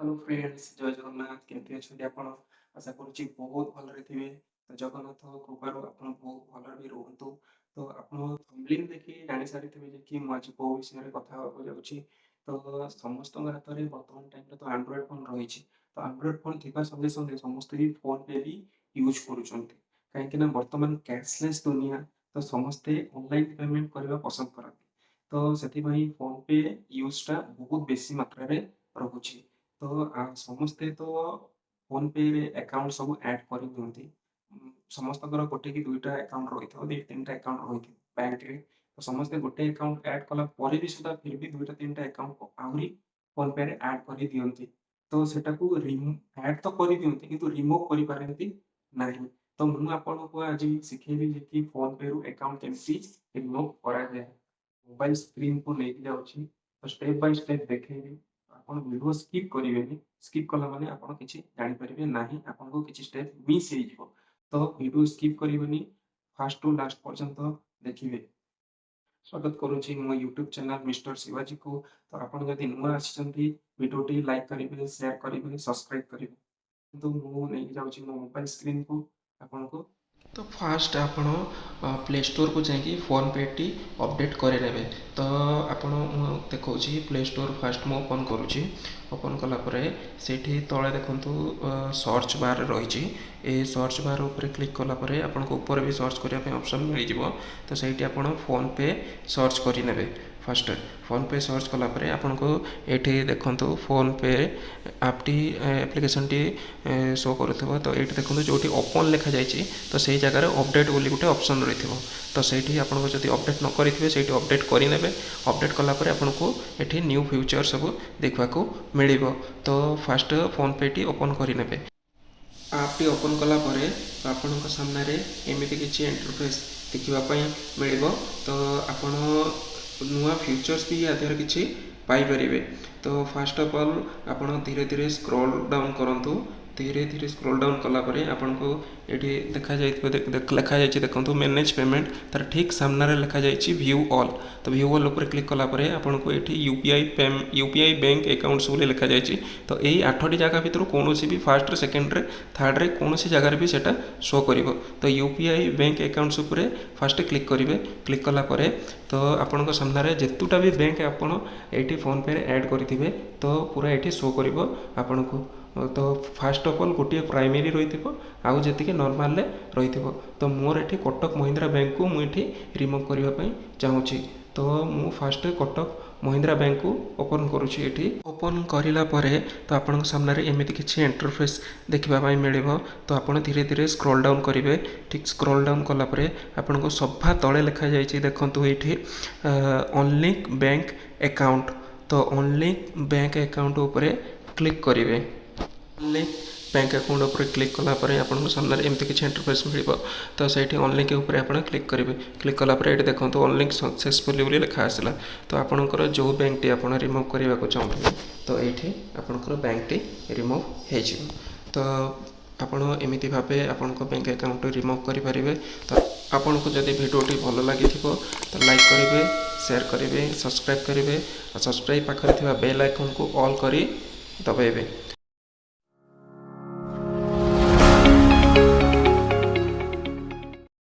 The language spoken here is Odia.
ହ୍ୟାଲୋ ଫ୍ରେଣ୍ଡସ୍, ଜୟ ଜଗନ୍ନାଥ। କେମିତି ଅଛନ୍ତି ଆପଣ? ଆଶା କରୁଛି ବହୁତ ଭଲରେ ଥିବେ। ତ ଜଗନ୍ନାଥଙ୍କ କୃପାରୁ ଆପଣ ବହୁତ ଭଲରେ ବି ରୁହନ୍ତୁ। ତ ଆପଣ ଥମ୍ବନେଲ୍ ଦେଖି ଜାଣିସାରିଥିବେ ଯେ କି ମୁଁ ଆଜି କୋଉ ବିଷୟରେ କଥା ହେବାକୁ ଯାଉଛି। ତ ସମସ୍ତଙ୍କ ହାତରେ ବର୍ତ୍ତମାନ ଟାଇମ୍ରେ ତ ଆଣ୍ଡ୍ରଏଡ଼୍ ଫୋନ୍ ରହିଛି। ତ ଆଣ୍ଡ୍ରଏଡ଼୍ ଫୋନ୍ ଥିବା ସଙ୍ଗେ ସଙ୍ଗେ ସମସ୍ତେ ବି ଫୋନ୍ ପେ ବି ୟୁଜ୍ କରୁଛନ୍ତି, କାହିଁକି ନା ବର୍ତ୍ତମାନ କ୍ୟାସଲେସ୍ ଦୁନିଆ। ତ ସମସ୍ତେ ଅନଲାଇନ୍ ପେମେଣ୍ଟ କରିବା ପସନ୍ଦ କରନ୍ତି। ତ ସେଥିପାଇଁ ଫୋନ୍ ପେ ୟୁଜ୍ଟା ବହୁତ ବେଶୀ ମାତ୍ରାରେ ରହୁଛି। ତ ସମସ୍ତେ ତ ଫୋନ୍ ପେରେ ଆକାଉଣ୍ଟ ସବୁ ଆଡ଼୍ କରିନିଅନ୍ତି। ସମସ୍ତଙ୍କର ଗୋଟେ କି ଦୁଇଟା ଆକାଉଣ୍ଟ ରହିଥିବ, ଦୁଇ ତିନିଟା ଆକାଉଣ୍ଟ ରହିଥିବ ବ୍ୟାଙ୍କରେ। ତ ସମସ୍ତେ ଗୋଟେ ଆକାଉଣ୍ଟ ଆଡ଼୍ କଲା ପରେ ବି ସୁଦ୍ଧା ଫିର୍ ବି ଦୁଇଟା ତିନିଟା ଆକାଉଣ୍ଟ ଆହୁରି ଫୋନ୍ ପେରେ ଆଡ଼୍ କରିଦିଅନ୍ତି। ତ ସେଟାକୁ ଆଡ଼୍ ତ କରିଦିଅନ୍ତି, କିନ୍ତୁ ରିମୁଭ୍ କରିପାରନ୍ତି ନାହିଁ। ତ ମୁଁ ଆପଣଙ୍କୁ ଆଜି ଶିଖେଇବି ଯେ କି ଫୋନ୍ ପେରୁ ଆକାଉଣ୍ଟ କେମିତି ରିମୁଭ୍ କରାଯାଏ। ମୋବାଇଲ ସ୍କ୍ରିନ୍କୁ ନେଇକି ଯାଉଛି, ତ ଷ୍ଟେପ୍ ବାଇ ଷ୍ଟେପ୍ ଦେଖେଇବି। ଆପଣ ଭିଡ଼ିଓ ସ୍କିପ୍ କରିବେନି। ସ୍କିପ୍ କଲା ମାନେ ଆପଣ କିଛି ଜାଣିପାରିବେ ନାହିଁ, ଆପଣଙ୍କୁ କିଛି ଷ୍ଟେପ୍ ମିସ୍ ହେଇଯିବ। ତ ଭିଡ଼ିଓ ସ୍କିପ୍ କରିବେନି, ଫାଷ୍ଟ ଟୁ ଲାଷ୍ଟ ପର୍ଯ୍ୟନ୍ତ ଦେଖିବେ। ସ୍ୱାଗତ କରୁଛି ମୋ ୟୁଟ୍ୟୁବ୍ ଚ୍ୟାନେଲ୍ ମିଷ୍ଟର ଶିବାଜୀକୁ। ତ ଆପଣ ଯଦି ନୂଆ ଆସିଛନ୍ତି, ଭିଡ଼ିଓଟି ଲାଇକ୍ କରିବେ, ସେୟାର କରିବେ, ସବସ୍କ୍ରାଇବ୍ କରିବେ। କିନ୍ତୁ ମୁଁ ନେଇକି ଯାଉଛି ମୋ ମୋବାଇଲ ସ୍କ୍ରିନ୍କୁ ଆପଣଙ୍କୁ। ତ ଫାଷ୍ଟ ଆପଣ ପ୍ଲେ ଷ୍ଟୋରକୁ ଯାଇକି ଫୋନ୍ ପେଟି ଅପଡ଼େଟ୍ କରିନେବେ। ତ ଆପଣ, ମୁଁ ଦେଖାଉଛି, ପ୍ଲେ ଷ୍ଟୋର ଫାଷ୍ଟ ମୁଁ ଓପନ୍ କରୁଛି। ଓପନ୍ କଲା ପରେ ସେଇଠି ତଳେ ଦେଖନ୍ତୁ ସର୍ଚ୍ଚ ବାର୍ ରହିଛି। ଏ ସର୍ଚ୍ଚ ବାର୍ ଉପରେ କ୍ଲିକ୍ କଲା ପରେ ଆପଣଙ୍କୁ ଉପରେ ବି ସର୍ଚ୍ଚ କରିବା ପାଇଁ ଅପସନ୍ ମିଳିଯିବ। ତ ସେଇଠି ଆପଣ ଫୋନ୍ ପେ ସର୍ଚ୍ଚ କରିନେବେ। ଫାଷ୍ଟ ଫୋନ୍ ପେ ସର୍ଚ୍ଚ କଲା ପରେ ଆପଣଙ୍କୁ ଏଇଠି ଦେଖନ୍ତୁ ଫୋନ୍ ପେ ଆପ୍ଟି, ଆପ୍ଲିକେସନ୍ଟି ଶୋ କରୁଥିବ। ତ ଏଇଠି ଦେଖନ୍ତୁ ଯେଉଁଠି ଓପନ୍ ଲେଖାଯାଇଛି, ତ ସେଇ ଜାଗାରେ ଅପଡ଼େଟ୍ ବୋଲି ଗୋଟେ ଅପସନ୍ ରହିଥିବ। ତ ସେଇଠି ଆପଣଙ୍କୁ ଯଦି ଅପଡ଼େଟ୍ ନ କରିଥିବେ, ସେଇଠି ଅପଡ଼େଟ୍ କରିନେବେ। ଅପଡ଼େଟ୍ କଲା ପରେ ଆପଣଙ୍କୁ ଏଠି ନ୍ୟୁ ଫିଚର୍ ସବୁ ଦେଖିବାକୁ ମିଳିବ। ତ ଫାଷ୍ଟ ଫୋନ୍ ପେଟି ଓପନ୍ କରିନେବେ। ଆପ୍ଟି ଓପନ୍ କଲା ପରେ ତ ଆପଣଙ୍କ ସାମ୍ନାରେ ଏମିତି କିଛି ଇଣ୍ଟରଫେସ୍ ଦେଖିବା ପାଇଁ ମିଳିବ। ତ ଆପଣ ନୂଆ ଫିଚର୍ସ ବି ୟା ଦେହରେ କିଛି ପାଇପାରିବେ। ତ ଫାଷ୍ଟ ଅଫ୍ ଅଲ୍ ଆପଣ ଧୀରେ ଧୀରେ ସ୍କ୍ରୋଲ୍ ଡାଉନ୍ କରନ୍ତୁ। ଧୀରେ ଧୀରେ ସ୍କ୍ରୋଲ୍ ଡାଉନ୍ କଲା ପରେ ଆପଣଙ୍କୁ ଏଠି ଦେଖାଯାଇଥିବ, ଲେଖାଯାଇଛି ଦେଖନ୍ତୁ ମ୍ୟାନେଜ୍ ପେମେଣ୍ଟ। ତାର ଠିକ୍ ସାମ୍ନାରେ ଲେଖାଯାଇଛି ଭ୍ୟୁ ଅଲ୍। ତ ଭ୍ୟୁ ଅଲ୍ ଉପରେ କ୍ଲିକ୍ କଲା ପରେ ଆପଣଙ୍କୁ ଏଠି ୟୁପିଆଇ ବ୍ୟାଙ୍କ ଆକାଉଣ୍ଟସ୍ ବୋଲି ଲେଖାଯାଇଛି। ତ ଏଇ 8ଟି ଜାଗା ଭିତରୁ କୌଣସି ବି ଫାଷ୍ଟରେ, ସେକେଣ୍ଡରେ, ଥାର୍ଡ଼ରେ କୌଣସି ଜାଗାରେ ବି ସେଇଟା ଶୋ କରିବ। ତ ୟୁପିଆଇ ବ୍ୟାଙ୍କ ଆକାଉଣ୍ଟସ୍ ଉପରେ ଫାଷ୍ଟ କ୍ଲିକ୍ କରିବେ। କ୍ଲିକ୍ କଲା ପରେ ତ ଆପଣଙ୍କ ସାମ୍ନାରେ ଯେତୁଟା ବି ବ୍ୟାଙ୍କ ଆପଣ ଏଇଠି ଫୋନ୍ପେରେ ଆଡ଼୍ କରିଥିବେ, ତ ପୁରା ଏଇଠି ଶୋ କରିବ ଆପଣଙ୍କୁ। ତ ଫାଷ୍ଟ ଅଫ୍ ଅଲ୍ ଗୋଟିଏ ପ୍ରାଇମେରୀ ରହିଥିବ, ଆଉ ଯେତିକି ନର୍ମାଲରେ ରହିଥିବ। ତ ମୋର ଏଠି କଟକ ମହିନ୍ଦ୍ରା ବ୍ୟାଙ୍କକୁ ମୁଁ ଏଠି ରିମୁଭ୍ କରିବା ପାଇଁ ଚାହୁଁଛି। ତ ମୁଁ ଫାଷ୍ଟ କଟକ ମହିନ୍ଦ୍ରା ବ୍ୟାଙ୍କକୁ ଓପନ୍ କରୁଛି। ଏଠି ଓପନ୍ କରିଲା ପରେ ତ ଆପଣଙ୍କ ସାମ୍ନାରେ ଏମିତି କିଛି ଇଣ୍ଟରଫେସ୍ ଦେଖିବା ପାଇଁ ମିଳିବ। ତ ଆପଣ ଧୀରେ ଧୀରେ ସ୍କ୍ରୋଲ୍ ଡାଉନ୍ କରିବେ। ଠିକ୍ ସ୍କ୍ରୋଲ୍ ଡାଉନ୍ କଲା ପରେ ଆପଣଙ୍କୁ ସଭା ତଳେ ଲେଖାଯାଇଛି ଦେଖନ୍ତୁ ଏଇଠି ଅନଲିଙ୍କ ବ୍ୟାଙ୍କ ଆକାଉଣ୍ଟ। ତ ଅନଲିଙ୍କ ବ୍ୟାଙ୍କ ଆକାଉଣ୍ଟ ଉପରେ କ୍ଲିକ୍ କରିବେ। ଅନଲିଙ୍କ ବ୍ୟାଙ୍କ ଆକାଉଣ୍ଟ ଉପରେ କ୍ଲିକ୍ କଲା ପରେ ଆପଣଙ୍କ ସାମ୍ନାରେ ଏମିତି କିଛି ଇଣ୍ଟରଫେସ୍ ମିଳିବ। ତ ସେଇଠି ଅନଲିଙ୍କ ଉପରେ ଆପଣ କ୍ଲିକ୍ କରିବେ। କ୍ଲିକ୍ କଲା ପରେ ଏଇଠି ଦେଖନ୍ତୁ ଅନଲିଙ୍କ ସକ୍ସେସଫୁଲି ବୋଲି ଲେଖା ଆସିଲା। ତ ଆପଣଙ୍କର ଯେଉଁ ବ୍ୟାଙ୍କଟି ଆପଣ ରିମୁଭ୍ କରିବାକୁ ଚାହୁଁଥିବେ, ତ ଏଇଠି ଆପଣଙ୍କର ବ୍ୟାଙ୍କଟି ରିମୁଭ୍ ହେଇଯିବ। ତ ଆପଣ ଏମିତି ଭାବେ ଆପଣଙ୍କ ବ୍ୟାଙ୍କ ଆକାଉଣ୍ଟ ରିମୁଭ୍ କରିପାରିବେ। ତ ଆପଣଙ୍କୁ ଯଦି ଭିଡ଼ିଓଟି ଭଲ ଲାଗିଥିବ, ତ ଲାଇକ୍ କରିବେ, ସେୟାର କରିବେ, ସବସ୍କ୍ରାଇବ୍ କରିବେ ଆଉ ସବସ୍କ୍ରାଇବ୍ ପାଖରେ ଥିବା ବେଲ୍ ଆଇକନ୍କୁ ଅଲ୍ କରି ଦବାଇବେ।